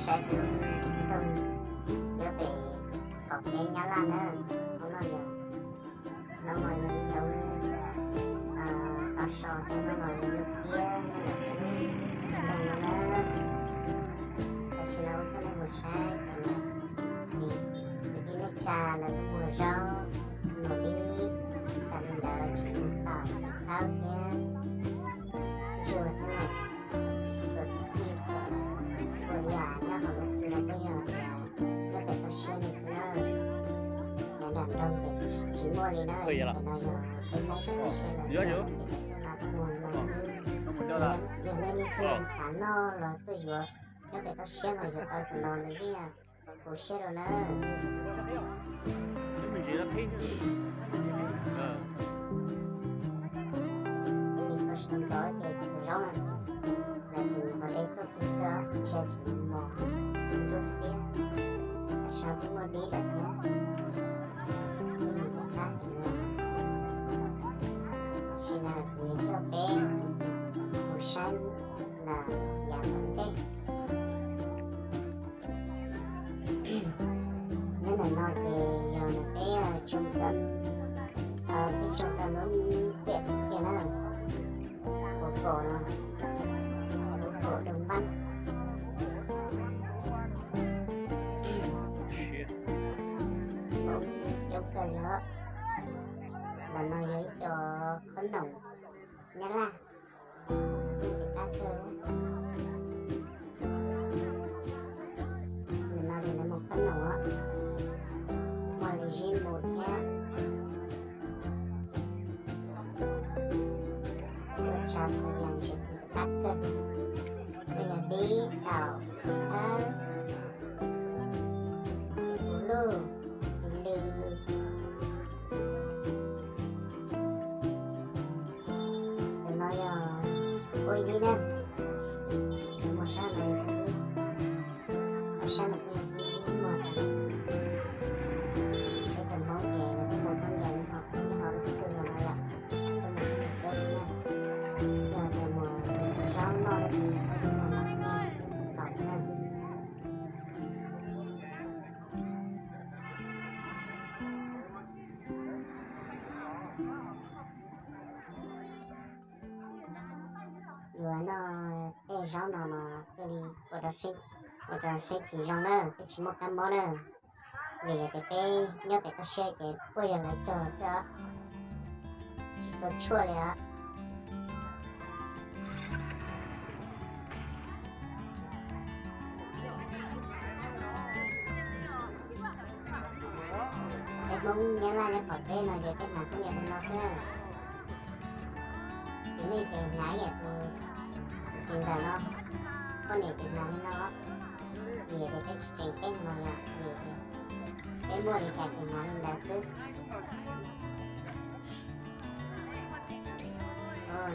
saib kuv nyob pem qaum teb Nyab Laj na. Hnub no yog, hnub no yog ib hnub tau so thiab hnub no yog lub tiab nyob ntawm lub ntoo no na. Tam sim no kuv coj nej mus saib cov niam txiv kwv tij neej tsa lawv tuaj muag zaub, muag dib, tas li ntawd tsis mus tom khawb thiab ntsuag thiab na. Txhua txhua yam nyob hauv lub ntiaj teb no kuj yog tias nyob pem toj siab li xwb na. Nyob nram nroog ces tsis muaj li na, pem no yog peb Hmoob pem toj siab lawm, peb no tuaj muag no xwb. Yog nej leej twg xav noj los tuaj yuav, nyob pem toj siab mas yuav tau tus no nws yeej khuv siab rau na. Nim no tsis tau ntxov ces tus zaub no lawv tseem nyuam qhuav de tuaj kiag xwb, ntshe tseem mos ntsuab xiab. Tam sim no kuj muaj dib lawm thiab, kuj mus tom qab heev lawm. Tam sim no kuv yuav coj peb mus saib na, yav tom ntej. Nyob ntawm no ces yog ntawm peb tsoom, peb tsoom tau lub piam tiag na, kuv kaum no, kuv kaum doo npab, coob kawg li os. Ntawm no yog ib co qhob noom Nyab Laj, ntxim qab kawg. Ntawm no ces lawv muag qhob noom os, muag li zib mus thiab. Ua tsav txhua yam ntshe tus qab kawg, txhua yam dib taum khawb, ib puv luj, ib lwm. Ntawm no yog kua yib na, mus sab ntawd yog kua yib, sab ntawd kuj yog kua yib muag. Peb cov Hmoob ces lawv tuaj muag khaub ncaws nyob hauv, nyob hauv lub twg los no yom, tuaj muag khaub ncaws na. Yog tias mus zaub noj no ces koj tuaj muag no thiaj li tau na. Yuav noj tej zaub no mas thiaj li ua rau seb, ua rau seb kis zoo na, thiaj tsis muaj kab mob na. Vim yog tias peb nyob pem toj siab ces puaj yog lawv cog xwb os, tsis tau tshuaj li os. Peb Hmoob Nyab Laj nyob qaum teb no ces peb hnav khaub ncaws li no xwb. Ces nej ces hnav ib yam tus txiv ntawm no, poj niam ces hnav li no, vim tias peb tsis tseem ceeb no yom, vim tias peb muaj li cas ces hnav li ntawd xwb.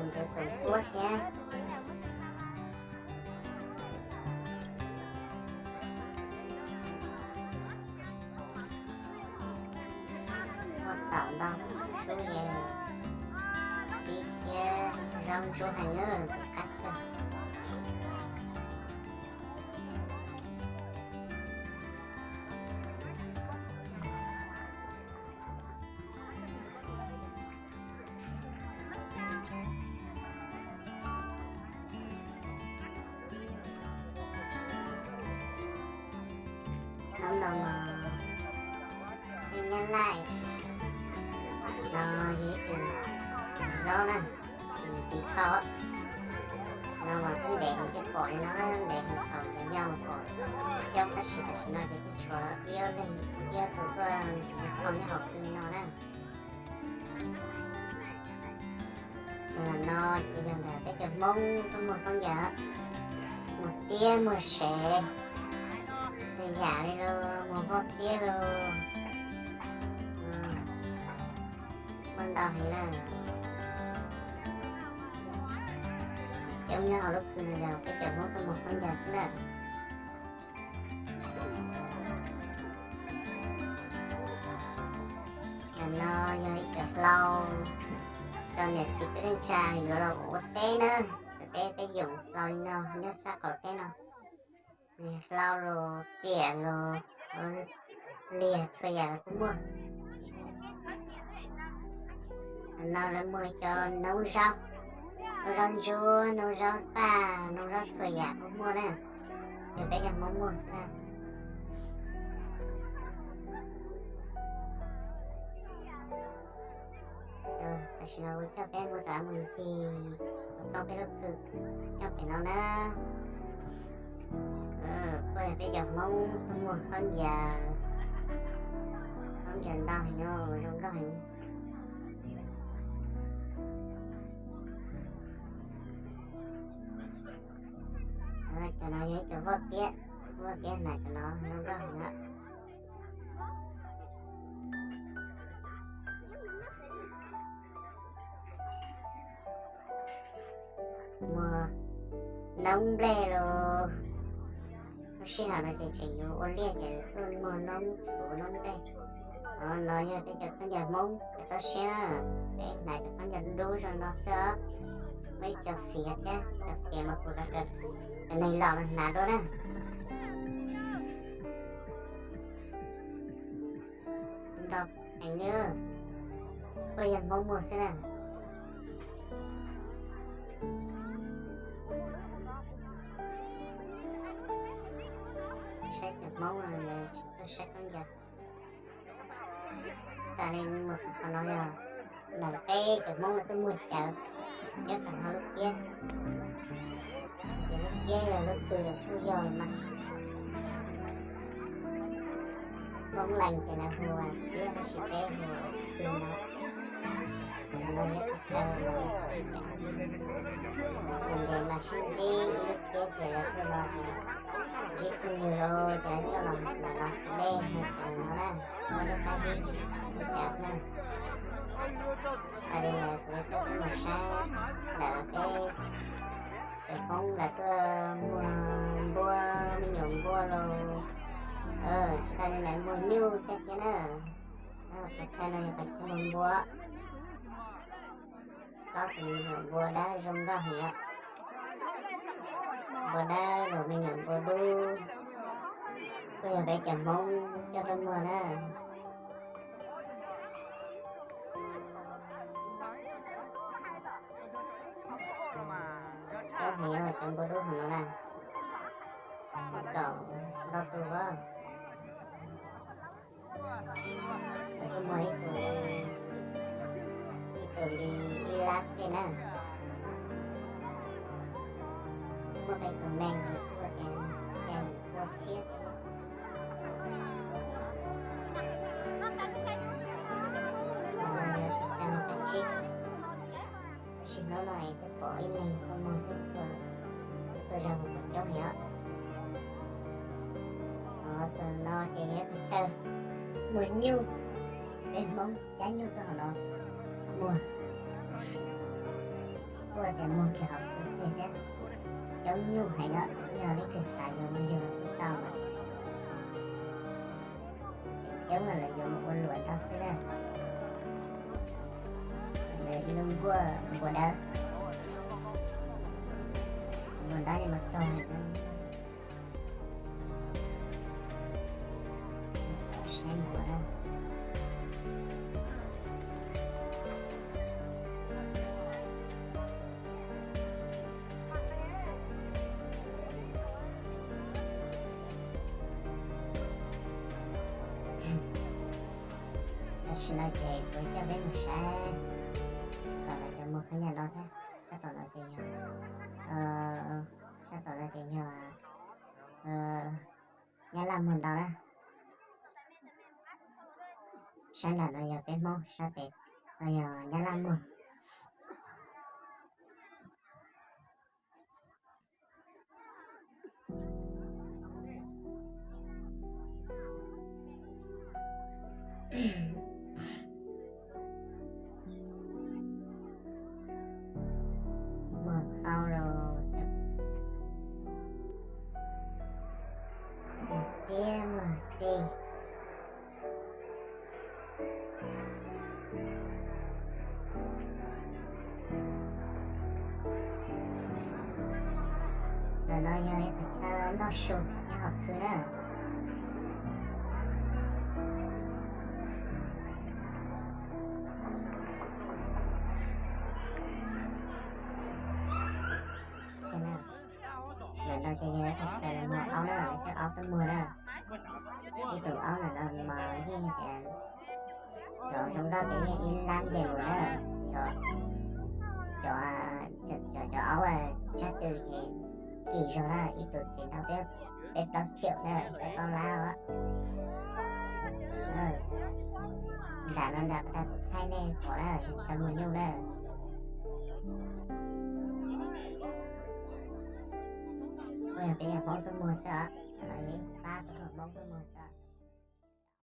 Ntawd tseem tuab thiab. Muaj taum ntau, sub es dib thiab zaub ntsuab heev na, qab kawg. Hnub no mas peb Nyab Laj no yog ib tug zaub na, ntxiv thauj no mas twb ntev heev thiaj pom li no, ntev heev thaum cov yau pom coob tab sis tam sim no ces twb tshuav ib ob leeg, ib ob tug tuaj ntxiv thauj nyob hauv pw no na. Ntawm no ces yog ntawm peb cov Hmoob tuaj muag khaub ncaws, muag tiab muag sev, txhua yam li los, muag voj tiab los, muaj ntau heev na. Coob nyob hauv lub pw no yog peb cov Hmoob tuaj muag khaub ncaws xwb na. Ntawm no yog ib cov hlau rau niam txiv kwv tij neej tsa yuav los ua teb na. Peb, peb yoom hlau li no nyob sab qaum teb no. Hlau los, riam los, liag txhua yam los kuj muaj. No lawv muag cov noob zaub, noob zaub ntsuab, noob zaub paj, noob zaub txhua yam kuj muaj na. Yog peb cov Hmoob muag xwb na. Tam sim no kuv coj peb mus rau mus ncig txog peb lub khw nyob pem no na. Kuj yog peb cov Hmoob tuaj muag khaub ncaws, khaub ncaws ntau heev, zoo nkauj heev. Cov no yog ib cov voj tiab, voj tiab hnav cov no zoo nkauj heev. Muag noob nplej los, lub sij hawm no ces tseem yuav ua liaj ces tuaj muag noob txhuv noob nplej. No yog peb cov khaub ncaws Hmoob cov toj siab na, peb hnav cov khaub ncaws ntub zoo no xwb os. Muaj ib co xiav thiab, cov xiav mas kuv rov qab cov neeg los mas hnav dua na. Ntau heev li, kuj yog Hmoob muag xwb na. Saib cov Hmoob no lawv tsis tuaj saib khaub ncaws. Tsis tas li mus txog qhov no yog ntawm peb cov Hmoob no tuaj muag cawv nyob rau hauv lub kiab. Ces lub kiab yog lub khw los kuj yog los mas. Hmoob Lees ces lawv hu kiab tab sis peb hu khw no. Ntawm no yog ib qho chaw uas ntev ntev mas sib ntsib ib lub kiab ces lawv kuj los ntsib phooj ywg los ces lawv coj los ntawm no haus dej haus cawv no na, muaj dej qab zib haus cawv na. Tsis tas li ntawd kuv yuav coj peb mus saib ntawm peb cov Hmoob lawv tuaj muag npua, me nyuam npua los, tsis tas li ntawd muag nyuj tej thiab na. Qhov chaw no yog qhov chaw muag npua. Tau tus me nyuam npua dawb zoo nkauj heev os. Npua dawb los me nyuam npua dub, kuj yog peb cov Hmoob coj tuaj muag na. Coob heev os, cov npua dub hauv no na, kaum ntau tus os. Lawv kuj muag ib tus li, ib tus li ib lab tej na. Muaj qee tus me ces kuj ua tias cas ua txhiab tej. Qhov no yog qhov chaw mus pem tsib. Tam sim no no es twb pom ib leeg tuaj muag xwb, txhua zaus kuj coob heev os. Qhov no ces yog qhov chaw muag nyuj, peb Hmoob cab nyuj tuaj hauv no muag. Kuj tias muag kiag hauv kuv plig thiab, coob nyuj heev os, yog leej twg xav yuav mus yug los kuj tau mas. Coob los lawv yuav mus ua luam tau xwb na. Lawv ib lub nkuaj npua dawb, npua ntab li mas tog. Saib npua na. Tam sim no ces kuv coj peb mus saib tom lawv cov muag khaub ncaws no thiab. Sab tom no ces yog, sab tom no ces yog Nyab Laj muag ntau na. Sab nram no yog peb Hmoob, sab pem no yog Nyab Laj muag. Muag qau los, muag tiab muag dej. Ntawm no yog ib qhov chaw noj su nyob hom khw na. Ntawm no ces yog ib qho chaw muag aub na, lawv coj aub tuaj muag na. Ib tug aub ntawm no mas yeej tias cov zoo nkauj ces yeej ib lab nce mus na. Cov, cov, cov aub tsab tw ces kim zog na, ib tug ces ntau peb, peb plaub tsiaum na, peb plaub lab os. Nram no nram tag kuv thaij nej pom na, yog chaw muag nyuj na. Kuj yog peb yog Hmoob tuaj muag xwb os, cov no yog ib pab tuaj muag Hmoob tuaj muag.